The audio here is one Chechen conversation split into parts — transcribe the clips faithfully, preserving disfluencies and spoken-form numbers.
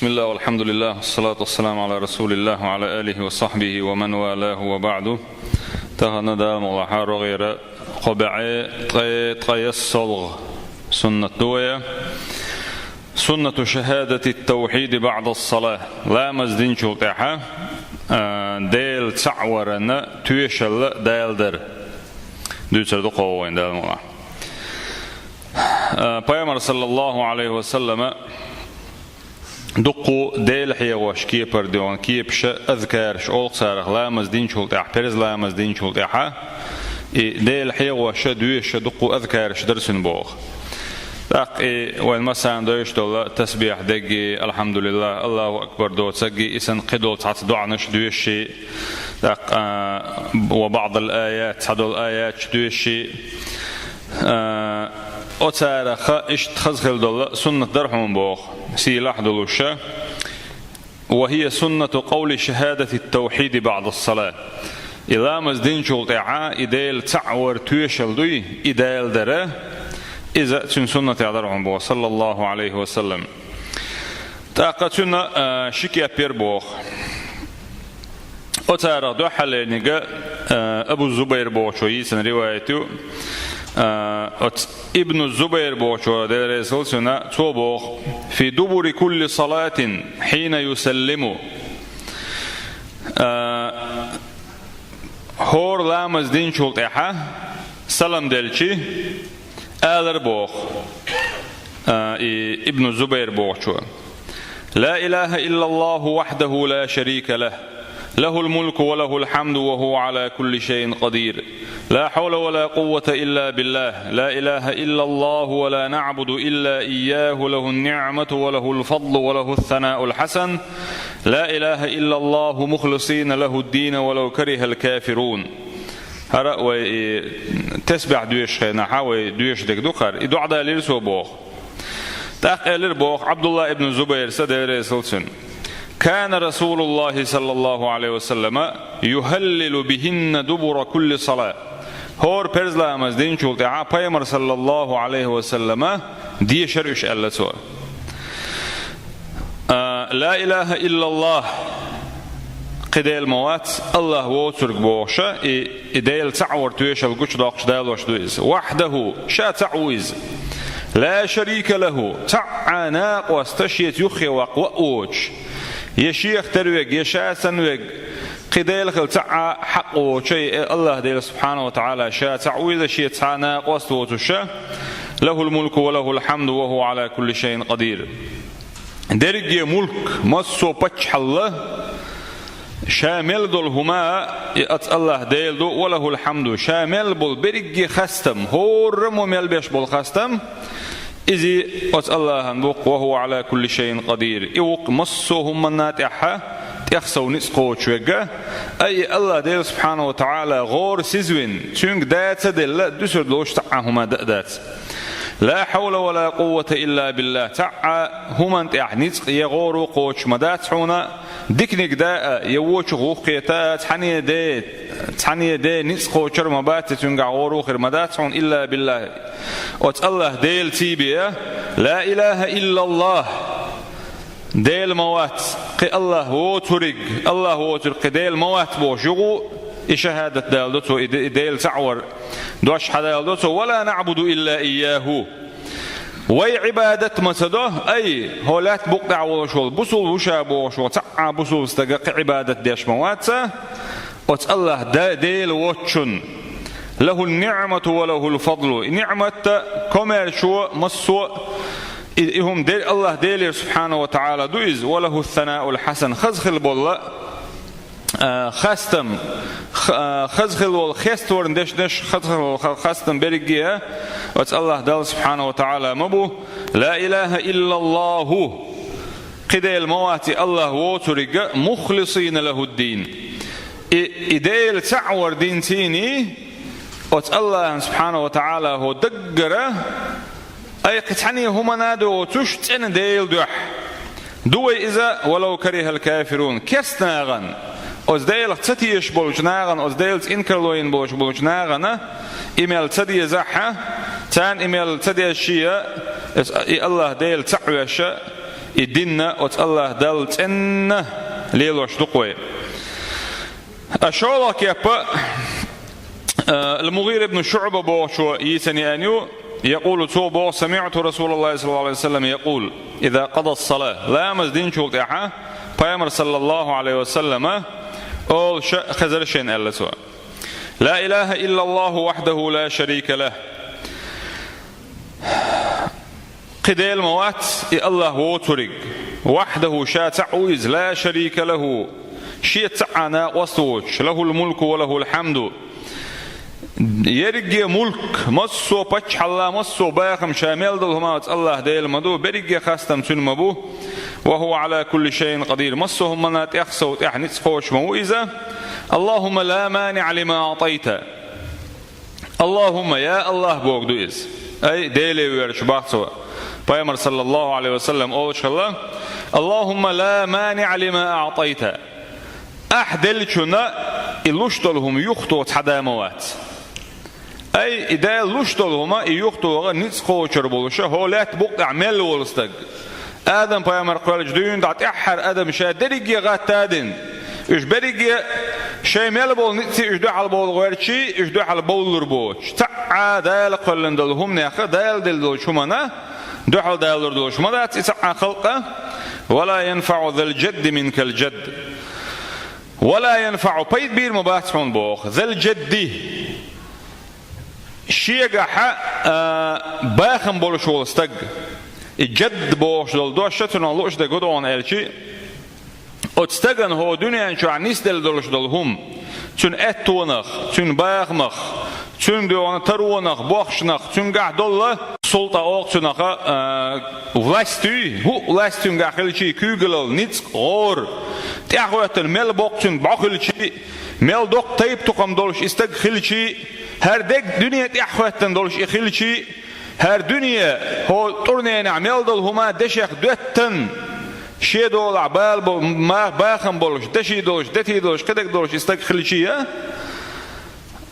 بسم الله والحمد لله والصلاة والسلام على رسول الله وعلى آله وصحبه ومن والاه وبعد. Тахана Дала мукъ лахь рогӀера кхо бӀе ткъе ткъеяссалгӀа суннат ду вай. سنة شهادة التوحيد بعد الصلاة. Ламаз динчул тӀаьхьа, а, Дела цаӀ варан тоьшалла далар. Дуьйцур ду кхо вайна Дала мукъ лахь. А, Пайхамар, саллаллаху Ӏалайхи ва саллама, дуккха Дела хьехош кепара доьгӀна кепаш, азкараш олу царах ламаз динчул тӀаьхьа, парз ламаз динчул тӀаьхьа, и Дела хьехош, доьшуш дуккха азкараш дара цуьнан боху. ТӀаккха и вайн массарна доьшуш долу тасбихь дерг, алхьамдулиллахӀ, Аллаху акбар доцург, и санна кхидолу цхьацца доӀанаш доьшуш, тӀаккха, а, ва баӀдал аят, цхьадолу аяташ доьшуш, а, оцарах иштта хаза хила долу суннат дара хьуна боху, сийлахь долуш. وهي سنة قول شهادة التوحيد بعد الصلاة. И ламаз динчул тӀаьхьа и Дела цаӀ вар тоьшалла дуй, и далар, иза цуьнан суннатех дара хьуна боху, саллаллаху Ӏалайхи ва саллам. ТӀаккха цуьнан, а, ши кеп яра боху. Оцарах дуьххьарлерниг, а, Абу Зубайр бохучо йийцина риваят ю. А, оцу Ибну Зубайр бохучо, Дела реза хуьлда цунна, цо боху: في دبر كل صلاة حين يسلم. А, хӀора ламаз динчул тӀаьхьа салам делчи, алар боху, а, и Ибну Зубайр бохучо: لا إله إلا الله وحده لا شريك له، له الملك وله الحمد وهو على كل شيء قدير. لا حول ولا قوة إلا بالله. لا إله إلا الله ولا نعبد إلا إياه، له النعمة وله الفضل وله الثناء الحسن. لا إله إلا الله مخلصين له الدين ولو كره الكافرون. ХӀара вай и тасбихь доьшучу хенахь вай доьшуш дерг ду хӀара. И доӀа далийра цо боху. ТӀаккха элира боху Ӏабдулла ибн Зубайрса, Дела реза хуьлда цунна: كان رسول الله صلى الله عليه وسلم يهلل بهن دبر كل صلاة. ХӀора парз ламаз динчул тӀаьхьа Пайхамар, саллаллаху Ӏалайхи ва саллама, дешара уьш, аьлла цо. А, لا إله إلا الله, кхин Дела ма вац, АллахӀ воцург бохуш, и, и Дела цхьаъ вар тоьшалла гучудоккхуш далош ду иза. وحده, ша цхьаъ ву иза. لا شريك له, цхьа а накъост шеца юххе ваккха ваъ воцуш. Я шех тера верг, я ша санна верг, кхин Дела хила цхьа а хьакъ воцуш, и АллахӀ Дела субхьанаху ва тагӀала ша цхьаъ ву иза, шеца цхьа а накъост воцуш. له الملك وله الحمد وهو على كل شيء قدير. Дерриге мулк, массо а паччахьалла, ша мел долу хӀума и оцу АллахӀ Дела ду, وله الحمد, ша мел болу берриге хастам, хӀораммо мел беш болу хастам, иза оцу АллахӀан бу-кх, وهو على كل شيء قدير. И ву-кх массо а хӀуманна тӀехь, тӀех сов ницкъ кхочуш верг, ай и АллахӀ Дела субхьанаху ва тагӀала гӀора сизвина, цуьнга да ца делла, дуьсур долуш цхьа а хӀума дан а дац. لا حول ولا قوة إلا بالله. Цхьа а хӀуманна тӀехь ницкъ я гӀора кхочуш ма дац хьуна, диканиг да а, я вочух вухкхета а, цхьанне де, цхьанне де ницкъ кхочур ма бац, я цуьнгахь гӀора хир ма дац хьуна, إلا بالله. Оцу АллахӀ Делаца бен, لا إله إلا الله. Дела ма вац, кхин АллахӀ воцург, АллахӀ воцург кхин Дела ма вац бохуш юха и шахӀадат даладо цо, и Де-, и Дела цхьаъ вар дош схьадалдо цо, ولا نعبد إلا إياه. Вай Ӏибадат ма ца до, ай, хӀо лаьтта букъ тӀехь волуш волу бусулба ву ша бохуш волу цхьа а бусулба стага кхин Ӏибадат деш ма вац, оцу АллахӀ Де-, Дела воцчунна. له النعمة وله الفضل. И ниъмат а, комаьршо, массо а, и, и хӀума Де-, АллахӀ Делера субхьанаху ва тагӀала ду иза, وله الثناء الحسن. Хаза хила болла, а, хастам, х-, а, хаза хила волу хестварна дешнаш, хаза хила волу ха-, хастам берриге а оцу АллахӀ Далла субхьанаху ва тагӀала ма бу. لا إله إلا الله. Кхин Дела ма вац и АллахӀ воцург а, مخلصين له الدين. И, и Дела цхьаъ вар динций, оцу АллахӀан субхьанаху ва тагӀала хӀо даггара, ай кхин цхьанне хӀуманна а доцуш, цӀена Делан дуьхьа. Ду вай иза, ولو كره الكافرون. Керста нахана, оцу Делах ца тешаш болчу нахана, оцу Делаца инкарло йина болуш болчу нахана и мел ца дезахь а, царна и мел ца дезаш а, и АллахӀ Дела цхьаъ веш а, И дин оцу АллахӀ Далла цӀена лелош ду-кх вай. А шолгӀа кеп а, а, ал-МугӀира ибн ШуӀба бохучо йийцина еана ю, якъулу, цо боху: «СамиӀту РасулаллахӀи саллаллахӀу ӀалайхӀи ва саллам якъул, иза къада ас-салат». Ламаз динчул тӀаьхьа Пайхамар саллаллахӀу ӀалайхӀи ва саллама олуш хезира шена, аьлла цо: «Ла илахӀа иллаллахӀу вахьдахӀу ла шарика лахӀ». Кхин Дела ма вац и АллахӀ воцург. ВахьдахӀу, ша цхьаъ ву иза, ла шарика лахӀу, шеца цхьа а накъост воцуш, лахӀул мулку ва лахӀул хьамду. Ерриге мулк, массо а паччахьалла, массо а бахам, ша мел долу хӀума оцу АллахӀ Дела ма ду, берриге хастам цуьнан ма бу. Ва хӀува Ӏала кулли шайин къадир, массо а хӀуманна тӀех сов тӀехь ницкъ кхочуш ма ву иза. АллахӀумма ла маниӀа лима аӀтайта. АллахӀумма, я АллахӀ бохург ду иза. Ай, Деле воьрзуш бах цо. Пайхамар саллаллахӀу ӀалайхӀи ва саллам олуш хилла: «АллахӀумма ла маниӀа лима аӀтайта». Ахь деллачунна и луш долу хӀума юхадо цхьа а ма вац. Ай, и Дала луш долу хӀума и юхадогӀа ницкъ кхочур болуш, хӀокху лаьттан букъа тӀехь мел волу стаг. Адам-пайхамар кхоьллинчу дуьйна дӀа тӀаьххьара адам ша дерриге гӀатта а дина. Уьш берриге шайн мел болу ницкъ уьш дуьхьал бовла гӀерташ, уьш дуьхьал бовлур боцуш. Цхьа а Дала кхоьллина долу хӀуманех, Дала делла долчу хӀуманна дуьхьал далур долуш ма дац и цхьа а халкъ. «Ва ла янфаӀу зал джадди минкал джадд». «Ва ла янфаӀу», пайда бийр ма бац хьуна боху, «зал джадди». Шегахь а, а, бахам болуш волу стаг, и джадд бохуш долу дош цунах лууш дерг хӀун ду аьлча, оцу стагана хӀокху дуьнен чохь нисделла долуш долу хӀума, цуьнан аьттонах, цуьнан бахамах, цуьнан доьгӀна таронах, бохчанах, цуьнгахь долу султӀа олу цунах, а, власть юй, хӀуъа власть цуьнгахь хилчий, куьйгалла, ницкъ, гӀора, тӀаьхьахӀоьттина мел боккха цуьнан бӀо хилчий, мел доккха тайп-тукхам долуш и стаг хилчий, хӀара дерг дуьне тӀаьхьахӀоьттина долуш и хилчий, хӀара дуьне хӀокху тӀурненехь мел долу хӀума дешех доьттина, шен долахь бала бо-, ма-, бахам болуш, деши долуш, дети долуш, кхидерг долуш и стаг хилчий а,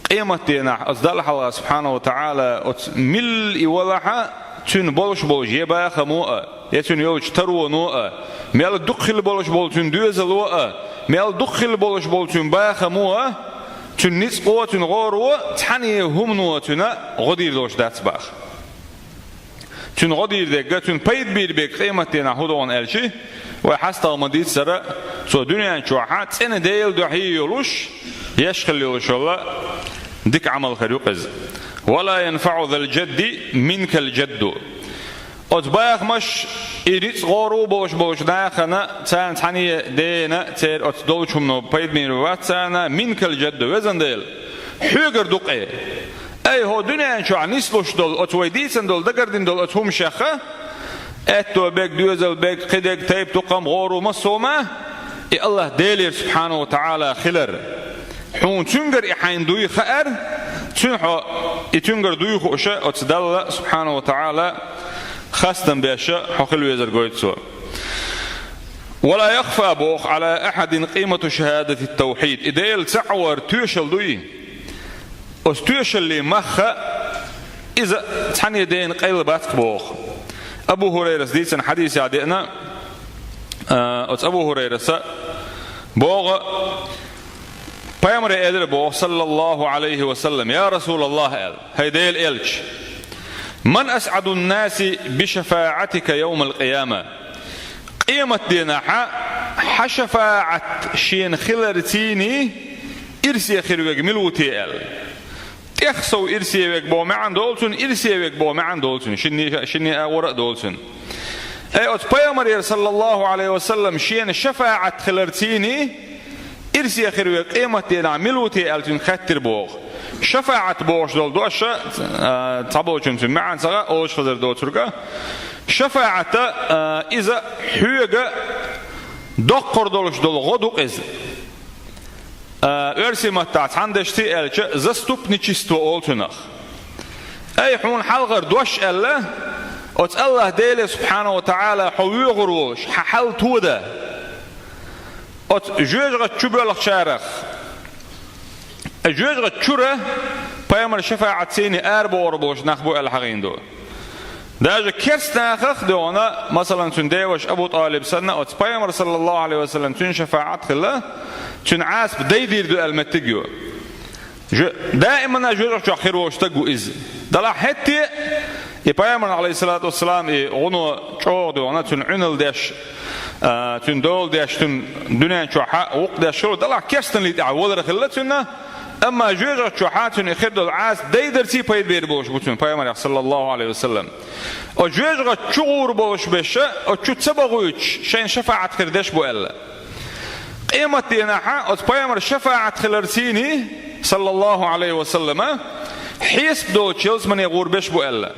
къематденахь оцу Далла хьалха, субхьанаху ва таӀала, оцу милла и валахь а, цуьнан болуш болчу я бахамо а, я цуьнан йолчу тароно а, мел дукха хила болуш болу цуьнан доьзало а, мел дукха хила болуш болу цуьнан бахамо а, цуьнан ницкъо а, цуьнан гӀоро а, цхьана а хӀумано цуьнан гӀо дийр долуш дац баха. Цуьнан гӀо дийр дерг, цуьнан пайда бийр берг къематденахь хӀун ду аьлча, вай хьастагӀа ма-дийццара, цо дуьнен чохь а цӀена Делан дуьхьа йолуш, еш хилла йолуш йолу дика Ӏамал хир ю-кх иза. «Ва ла янфаӀу зал джадди минкал джадду». Оцу бахамаш, и ницкъ гӀоро болуш болчу нахана, царна цхьаьна дена, церан оцу долчу хӀумано пайда бийр бац царна, минкал джадду, везан Дела, хьоьгара ду-кх и. Ай, хӀокху дуьнен чохь нислуш долу, оцу вай дийцина долу, дагардина долу оцу хӀуманех, аьтто берг, доьзал берг, кхидерг, тайп-тукхам, гӀоро, массо а хӀума, и АллахӀ Делера, субхьанаху ва таӀала, хилар. Хьуна цуьнгара и хьайна дуй хаар, цуьнан хьо и цуьнгара дуй хууш, оцу Далла, субхьанаху ва таӀала, хастам беш хьо хила везар гойту цо. «Ва ла яхфа», боху, «Ӏала ахьадин къимату шахӀадатит-тавхьид». И Дела цхьаъ вар тоьшалла дуй? Оцу тоьшаллин мах а, иза цхьаьна дена къайла бац-кх боху. Абу ХӀурайрас дийцина хьадисехь деана, а, оцу Абу ХӀурайраса боху, Пайхамаре элира боху, саллаллаху Ӏалайхи ва саллам: «Я РасулаллахӀ», – аьлла, – «ХӀай Делан элча, ман асӀадун-наси би шафаӀатика явмал къияма?» Къематденахь хьан шафаӀат шена хиларций ирсе хир верг мила ву те аьлла. ТӀех сов ирсе верг боху маьӀна долу цуьнан, ирсе верг боху маьӀна долу цуьнан, шинне, шинне агӀора а долу цуьнан. Ай, оцу Пайхамарера, саллаллаху Ӏалайхи ва саллам, шена шафаӀат хиларций ирсе хир верг къематденахь мила ву те аьлла цуьнга хаьттира боху. ШафаӀат бохуш долу дош, а, цхьаболчунна цуьнан маьӀна ца хаьа, олуш хазар доцург а. ШафаӀат, а, иза хьоьга доккхур долуш долу гӀо ду-кх иза. А, оьрсийн маттахь цхьана дешца аьлча, заступничество олу цунах. Ай, хьуна хьалхара дош аьлла, оцу АллахӀ Деле, субхьанаху ва таӀала, хьо воьхур волуш, хьан хьал тода. Оцу жоьжахати чу боьлхучарах, жоьжахати чуьра Пайхамаран шафаӀатций арабохур болуш нах бу аьлла хьахийна ду. Даже керста нахах а догӀана, масалан, цуьнан деваша Абу ТӀалиб санна, оцу пайхамар, саллаллаху Ӏалайхи ва саллам, цуьнан шафаӀат хилла, цуьнан Ӏазап дайдийр ду аьлла меттиг ю. Жо-, даимана жоьжахати чохь хир волуш стаг ву иза. Делахь хӀетте а и пайхамарна, Ӏалайхиссалату вассалам, и гӀуно чӀогӀа догӀана, цуьнан Ӏуьнал деш, а, цуьнан дола деш, цуьнан дуьнен чохь а гӀуллакх деш хилла, делахь керстаналлин тӀехь валар хилла цуьнан, амма жоьжахати чохь а цуьнан и хир долу Ӏазап дайдарций пайда бийр болуш бу цуьнан пайхамарех, саллаллаху Ӏалайхи ва саллам. Оцу жоьжахати чу гӀур болуш берш а, оцу чу ца бахуьйтуш, шайна шафаӀат хир деш бу аьлла. Къематденахь а оцу пайхамар шафаӀат хиларций, саллаллаху Ӏалайхи ва саллама, хьесап долчу ялсамане гӀур берш бу аьлла.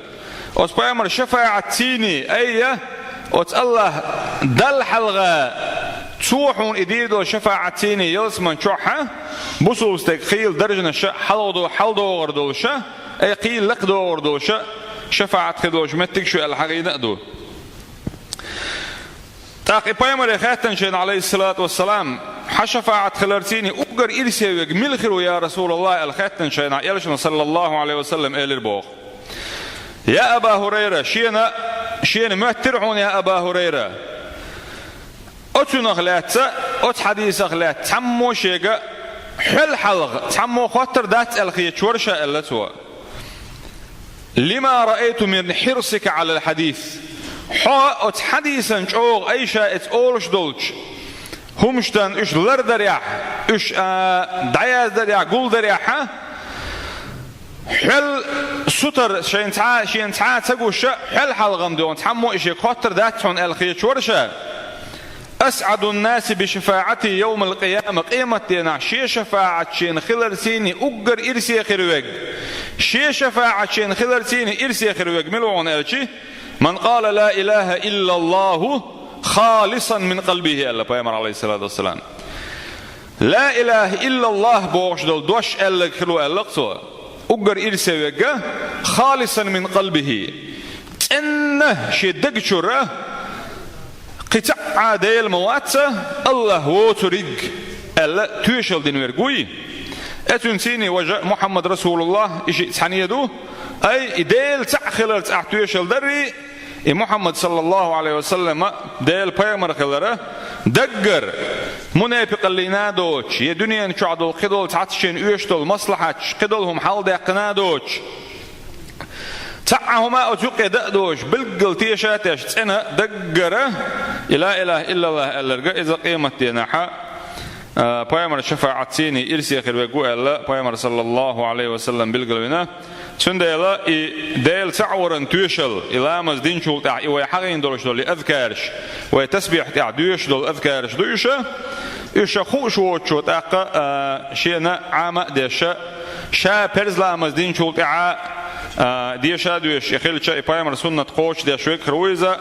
Оцу пайхамар шафаӀатций, айя, оцу АллахӀ Далла хьалха цо хьуна и дийр долу шафаӀатций ялсаман чохь а, бусулба стеган хийла даржанаш а хьалхадо-, хьаладогӀур долуш а, ай, хийла лакхадогӀур долуш а, шафаӀат хир долуш меттиг шу аьлла хьахийна а ду. ТӀаккха и пайхамаре хаьттина шайна, Ӏалайхиссалату вассалам, хьан шафаӀат хиларций уггар ирсе верг мила хир ву, я РасулаллахӀ, аьлла хаьттина шайна, элчано, саллаллаху Ӏалайхи ва саллам, элира боху: «Я Аба ХӀурайра», шена, шена моьттира хьуна, я Аба ХӀурайра. Оцунах лаьцна, оцу хьадисах лаьцна цхьаммо шега хьол хьалха цхьаммо хоттур дац аьлла хеташ вара ша, аьлла цо. «Лима раайту мин хьирсика Ӏалал хьадис». Хьо оцу хьадисан чӀогӀа айша эца олуш долчу хӀуманаш дан уьш лардарехь, уьш, а, дӀаяздарехь, гулдарехь а, хьол сутара шайна цхьа, шена цхьа а ца гуш а, хьол хьалха-м догӀу, цхьаммо и шега хоттур дац хьуна аьлла хеташ вара ша. «АсӀадун-наси би шафаӀати йовмал-къияма», къематденахь шен шафаӀат шена хиларций уггар ирсе хир верг. Шен шафаӀат шена хиларций ирсе хир верг мила ву хьуна аьлча, «ман къала ла илахӀа иллаллахӀу халисан мин къалбихӀи», аьлла пайхамар, Ӏалайхиссалату вассалам. «Ла илахӀа иллаллахӀ» бохуш долу дош аьлларг хир ву аьлла-кх цо. Уггар ирсе верг, халисан мин къалбихӀи. ЦӀенна шен даг чуьра кхин цхьа а Дела ма вац, АллахӀ воцург аьлла тоьшалла дина верг вуй. Оцуьнций важа Мухьаммад РасулуллахӀ и шиъ цхьаьна ду. Ай, и Дела цхьаъ хиларца ахь тоьшалла дарий, и Мухьаммад, саллаллаху Ӏалайхи ва саллама, Делан пайхамар хилар, даггара мунепикъаллина а доцуш, я дуьнен чохь долу кхидолу цхьацца шена оьшуш долу маслахьаташ, кхидолу хӀума хьалдаьккхина а доцуш, цхьа а хӀума оцу юккъе дан а доцуш, билггал теша а тешна, цӀена даггара и ла илахӀа иллаллахӀ аьлларг иза къематденахь а, а, пайхамар шафаӀатций ирсе хир верг ву аьлла, пайхамар, саллаллаху Ӏалайхи ва саллам, билгалвина. Цундела и Дела цхьаъ варан тоьшалла, и ламаз динчул тӀаьхьа и вай хьахийна долуш долу и азкараш, вай тасбихь тӀехь доьшуш долу азкараш ду уьш. Уьш хууш воцучо тӀаккха, а, шена Ӏама а деш, ша парз ламаз динчул тӀаьхьа, а, деша а доьшуш и хилча, и пайхамар суннат кхочушдеш верг хир ву иза.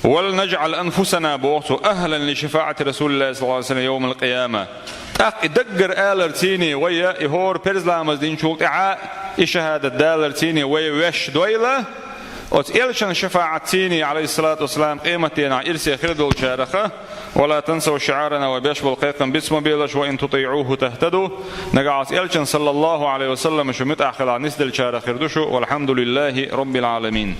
«Вал нажӀал анфусана», боху цо, «ахӀлан ли шафаӀати РасулиллахӀи, саллаллаху Ӏалайхи ва саллам, йовмал-къияма». ТӀаккха и даггара аларций вай, и хӀора парз ламаз динчул тӀаьхьа и шахӀадат даларций вай ваьш дойла, оцу элчан шафаӀатций, Ӏалайхиссалату вассалам, къематденахь ирсе хир долчараха. «Ва ла тансав шиӀарана», вай беш болу кхайкхам биц ма белаш, «ва ин тутиӀуху тахӀтаду». Нагахь оцу элчан, саллаллаху Ӏалайхи ва саллам, шу муьтӀахь хилахь нисделчарах хир ду шу. ВалхьамдулиллахӀи роббил Ӏаламин.